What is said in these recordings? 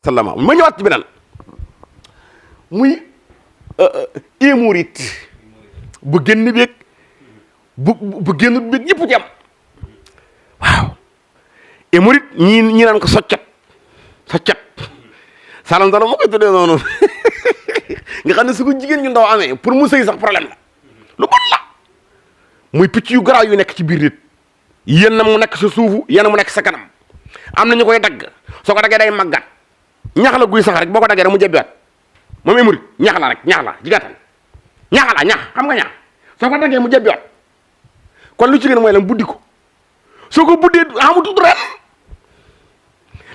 sallama ma ñëwaat ci beneen muy hémorroïde bu génn beeg bu génn beeg ñëpp ci am waaw hémorroïde ñi naan ko soccat salam moo koy tuddee noonu nga xam ne su ko jigéen ñu ndaw amee pour mu sëy sax problème la lu bon la muy picc yu garaaw yu nekk ci biir nit yéen na mu nekk sa suufu yéen mu nekk sa kanam am na ñu koy dagg soo ko daggee day màggat ñax la guy sax rek boo ko daggee rek mu jebbiwaat moom hémorroïde ñax la rek ñax la jigaatal ñax xam nga ñax soo ko daggee mu jebbiwaat kon lu ci gën mooy lan buddi ko soo ko buddee amutut ren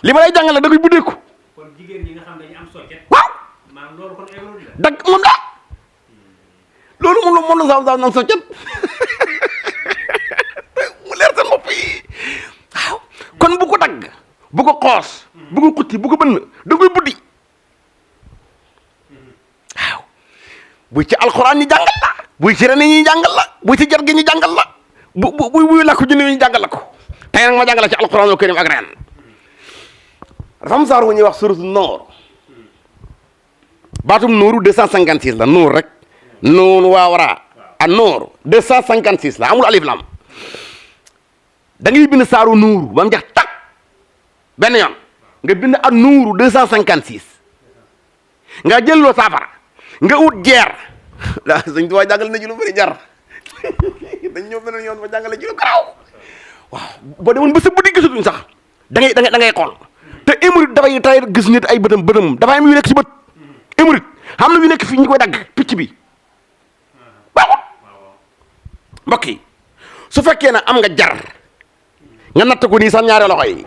li ma lay jàngal la da koy buddee ko. kon jigéen ñi nga xam dañu am soccet. waaw maanaam loolu kon hémorroïde la. dagg moom la loolu moom la saabu naan soccet mu leer seen bopp yi waaw kon bu ko dagg bu ko xoos bu ko xutti bu ko bënn da koy buddi waaw buy ci alxuraan ñu jàngal la buy ci ren ñu jàngal la buy ci jar gi ñu jàngal la buy làkk junne ñu jàngal la ko tey nag ma jàngal la ci alxuraan al karim ak ren dafa am saar wu ñuy wax suratu noor baatum nooru 256 la noor rek noonu waawara a noor 256 la amul alif lam da ngay bind saaru nuuru ba mu jeex tak benn yoon nga bind ak nuuru 256 nga jëlloo saafara nga ut jeer daa sëñ tuwaay jàngal na ci lu bëri jar dañ ñëw beneen yoon ba jàngale ci lu garaaw waaw boo demoon ba sa bëti gisatuñ sax da ngay xool te hémorroïde dafay tay gis nit ay bëtam dafay am yu nekk ci bët hémorroïde xam na yu nekk fii ñu koy dagg picc bi baaxut mbokk yi su fekkee ne am nga jar nga natt ko nii sax ñaari loxo yi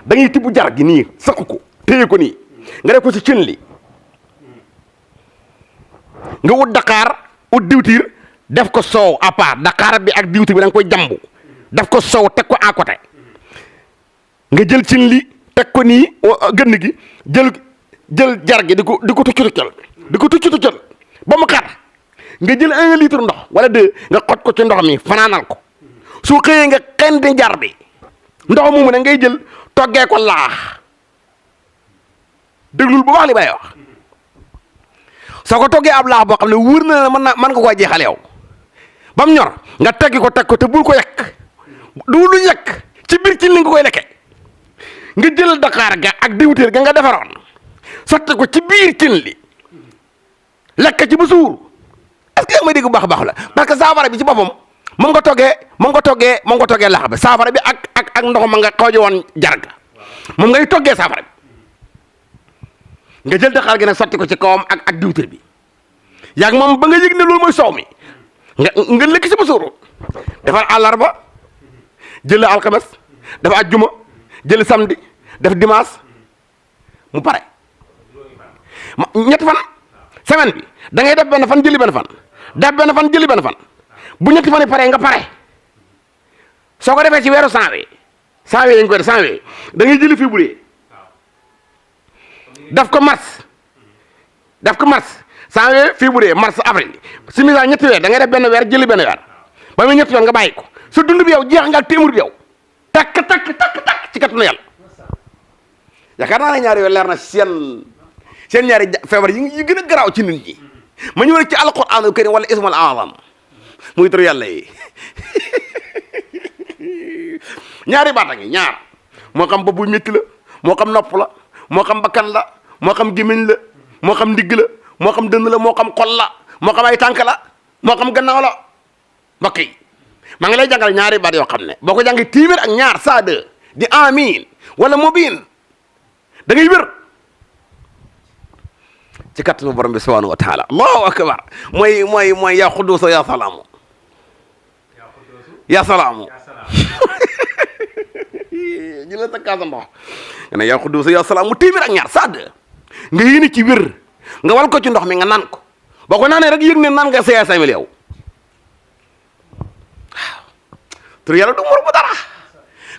da ngay tibb jar gi nii sëq ko téye ko nii nga def ko ci cin li nga ut Dakar ut diwtiir def ko soow à part Dakar bi ak diwtiir bi da nga koy jambu def ko soow teg ko à côté nga jël cin li teg ko nii gënn gi jël jar gi di ko tuccal ba mu xar nga jël 1 litre ndox wala 2 nga xoj ko ci ndox mi fanaanal ko su xëyee nga xendi jar bi ndox moomu ne ngay jël toggee ko laax déglul bu baax li bay wax soo ko toggee ab laax boo xam ne wóor na mën nga koo jeexal yow ba mu ñor nga teggi ko teg ko te bul ko yekk du lu yekk ci biir ci li nga koy lekke nga jël Dakar ga ak diwtiir ga nga defaroon sotti ko ci biir cin li lekk ci ba suur est-ce que yaa may dégg bu baax a baax la parce que saafara bi ci boppam moom nga toggee lax bi saafara bi ak ndox ma nga xooje woon jarga moom ngay toggee saafara bi nga jël Dakar gi nag sotti ko ci kawam ak diwtiir bi yaa ngi moom ba nga yëg ne loolu mooy soow mi nga lekk ci ba suur defar àllarba jël alxames dafa ajjuma jël samedi def dimanche mu pare ñetti fan semaine bi da ngay def benn fan jëli benn fan def benn fan jëli benn fan bu ñetti fan yi pare nga pare soo ko defee ci weeru janvier dañ koy def janvier da ngay jëli février def ko mars janvier février mars avril si misa ñetti weer da ngay def benn weer jëli benn weer ba muy ñetti yoon nga bàyyi ko sa dund bi yow jeex nga ak téeméer bi yow takk ci kattanu yàlla yaakaar naa ne ñaari yoo leer na seen ñaari feebar yi gën a garaaw ci nit ñi ma ñëw rek ci alquranul karim wala ismul azam muy tur yàlla yi ñaari baata ngi ñaar moo xam bopp bu métti la moo xam nopp la moo xam bakkan la moo xam gémmiñ la moo xam ndigg la moo xam dënn la moo xam xol la moo xam ay tànk la moo xam gannaaw la mbokk yi maa ngi lay jàngal ñaari baat yoo xam ne boo ko jàngee téeméer ak ñaar saa de di amin wala mubin da ngay wér ci kattanu borom bi subhanahu wa taala allahu akbar mooy yaa xudduusa yaa salaamu yaa salaamu ñu la takkaasa ndox nga ne yaa xudduusa yaa salaamu téeméer ak ñaar saa de nga yéene ci wér nga wal ko ci ndox mi nga naan ko boo ko naanee rek yëg ne naan nga seeya 5000 yow tur yàlla du mor bu dara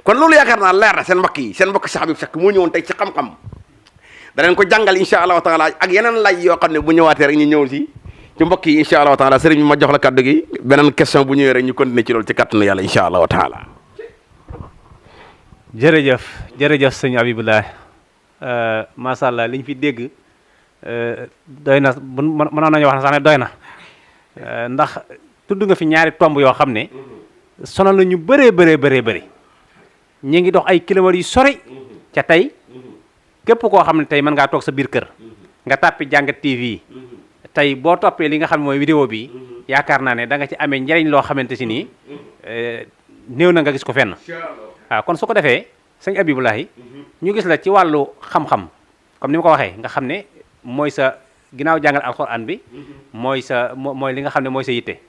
kon loolu yaakaar naa leer na seen mbokk yi seen mbokk Cheikh Habib Seck moo ñëwoon tey ci xam-xam danañ ko jàngal insha allahu taala ak yeneen laaj yoo xam ne bu ñëwaatee rek ñu ñëw ci mbokk yi insha allahu taala sëriñ bi ma jox la kaddu gi beneen question bu ñëwee rek ñu continuer ci loolu ci kàttanu yàlla insha allahu taala jërëjëf sëñ Habibullah macha allah liñ fi dégg doy na mënoon nañu wax ne sax ne doy na ndax tudd nga fi ñaari tomb yoo xam ne sonal na ñu bëree bëri ñi ngi dox ay kilomètres yu sori ca tey képp koo xam ne tey mën ngaa toog sa biir kër nga tàppi Jàngat TV tey boo toppee li nga xam ne mooy vidéo bi yaakaar naa ne da nga ci amee njariñ loo xamante si nii néew na nga gis ko fenn waaw kon su ko defee sëñ Abibulahi ñu gis la ci wàllu xam-xam comme ni ma ko waxee nga xam ne mooy sa ginnaaw jàngal alxuraan bi mooy li nga xam ne mooy sa yitte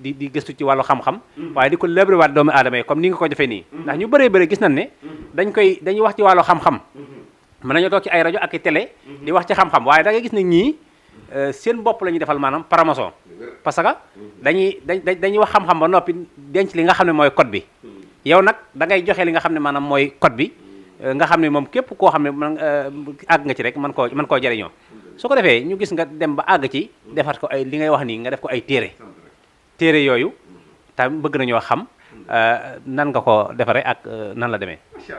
di gëstu ci wàllu xam-xam waaye di ko lëbëriwaat doomu aadama yi comme ni nga ko defee nii ndax ñu bëree gis nañ ne dañuy wax ci wàllu xam-xam mën nañoo toog ci ay rajo ak i télé di wax ci xam-xam waaye da ngay gis ne ñii seen bopp la ñuy defal maanaam promotion parce que dañuy wax xam-xam ba noppi denc li nga xam ne mooy code bi yow nag da ngay joxe li nga xam ne maanaam mooy code bi nga xam ne moom képp koo xam ne àgg nga ci rek mën koo jariñoo su ko defee ñu gis nga dem ba àgg ci defar ko ay li ngay wax nii nga def ko ay téere yooyu tam bëgg nañoo xam nan nga ko defaree ak nan la demee. macha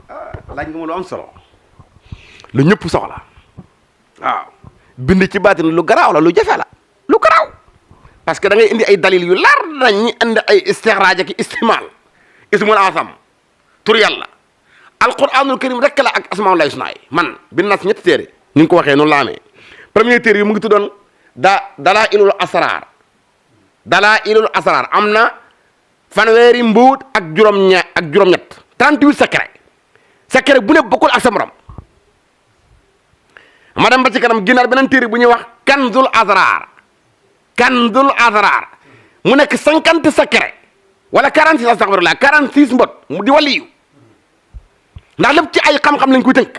allah laaj nga ma lu am solo lu ñëpp soxla waaw bind ci baatin lu garaaw la lu jafe la lu garaaw parce que da ngay indi ay dalil yu lar nañ ñi indi ay istixraaj ak istimaal ismul asam tur yàlla alquranul karim rek la ak asmaul husna man bind naa si ñetti téere ni nga ko waxee noonu la amee premier téere yi mu ngi tuddoon dalailul asrar am na fanweeri mbuut ak juróom-ñett 38 secret bu ne bokkul ak sa morom ma dem ba ci kanam ginnaar beneen téere bu ñuy wax kanzul asrar mu nekk 50 secret wala 46 astaghfirullah 46 mbot mu di waliyu ndax lépp ci ay xam-xam lañ koy tënk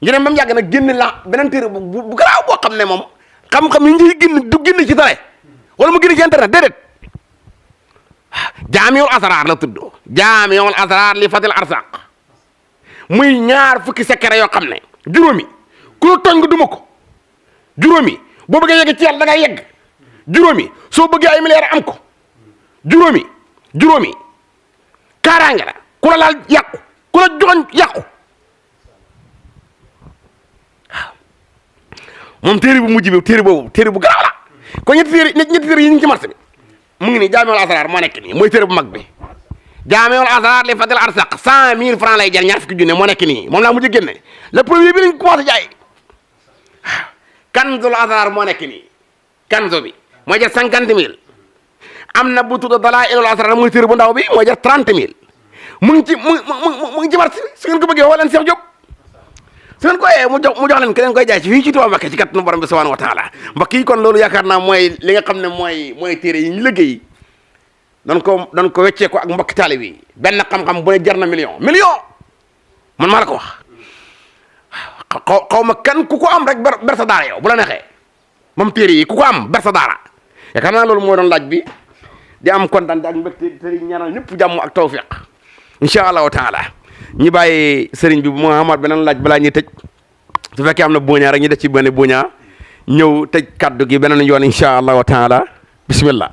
ñu dem ba mu yàgg nag génn la beneen téere bu garaaw boo xam ne moom xam-xam yi ñuy génn du génn ci télé wala mu génn ci internet déedéet jaamiul asrar la tudd jaamiul asrar li fatil arsaq muy ñaar fukki secret yoo xam ne juróomi ku la tooñ nga duma ko juróomi boo bëggee yegg ci yàlla da ngay yegg juróomi soo bëggee ay milliards am ko juróomi kaaraange la ku la laal yàqu ku la joxoñ yàqu waaw moom téere bu mujj bi téere bu garaaw la kon ñetti téere yi ñu ngi ci marché bi mu ngi nii jaamiul asrar moo nekk nii mooy téere bu mag bi jaamiul asrar li fatil arsaq 100 000 francs lay jar ñaar fukki junne moo nekk nii moom laa mujj génne le premier bi lañ commencé jaay waaw kanzul asrar moo nekk nii kanzo bi mooy jar 50 000 am na bu tudd dalailul asrar mooy téere bu ndaw bi mooy jar 30 000 mu ngi ci marché bi su ngeen ko bëggee woo leen Cheikh Diop su ngeen ko yee mu jox leen keneen koy jaay ci fii ci Touba Mbacké ci kattanu borom bi subhanahu wa taala mbokk yi kon loolu yaakaar naa mooy li nga xam ne mooy téere yi ñu liggéey dan ko weccee ko ak mbokki taalib yi benn xam-xam bu ne jar na million man maa la ko wax xaw ma kan ku ko am rek ber sa daara yow bu la neexee moom téere yi ku ko am ber sa daara yaakaar naa loolu moo doon laaj bi di am kontaan ak mbégte te ñaanal ñëpp jàmm ak tawfiq incha allahu taala ñi bàyyi sëriñ bi bu ma amaat beneen laaj balaa ñuy tëj su fekkee am na buuñaa rek ñu def ci benn buuñaa ñëw tëj kaddu gi beneen yoon incha allahu taala bismillah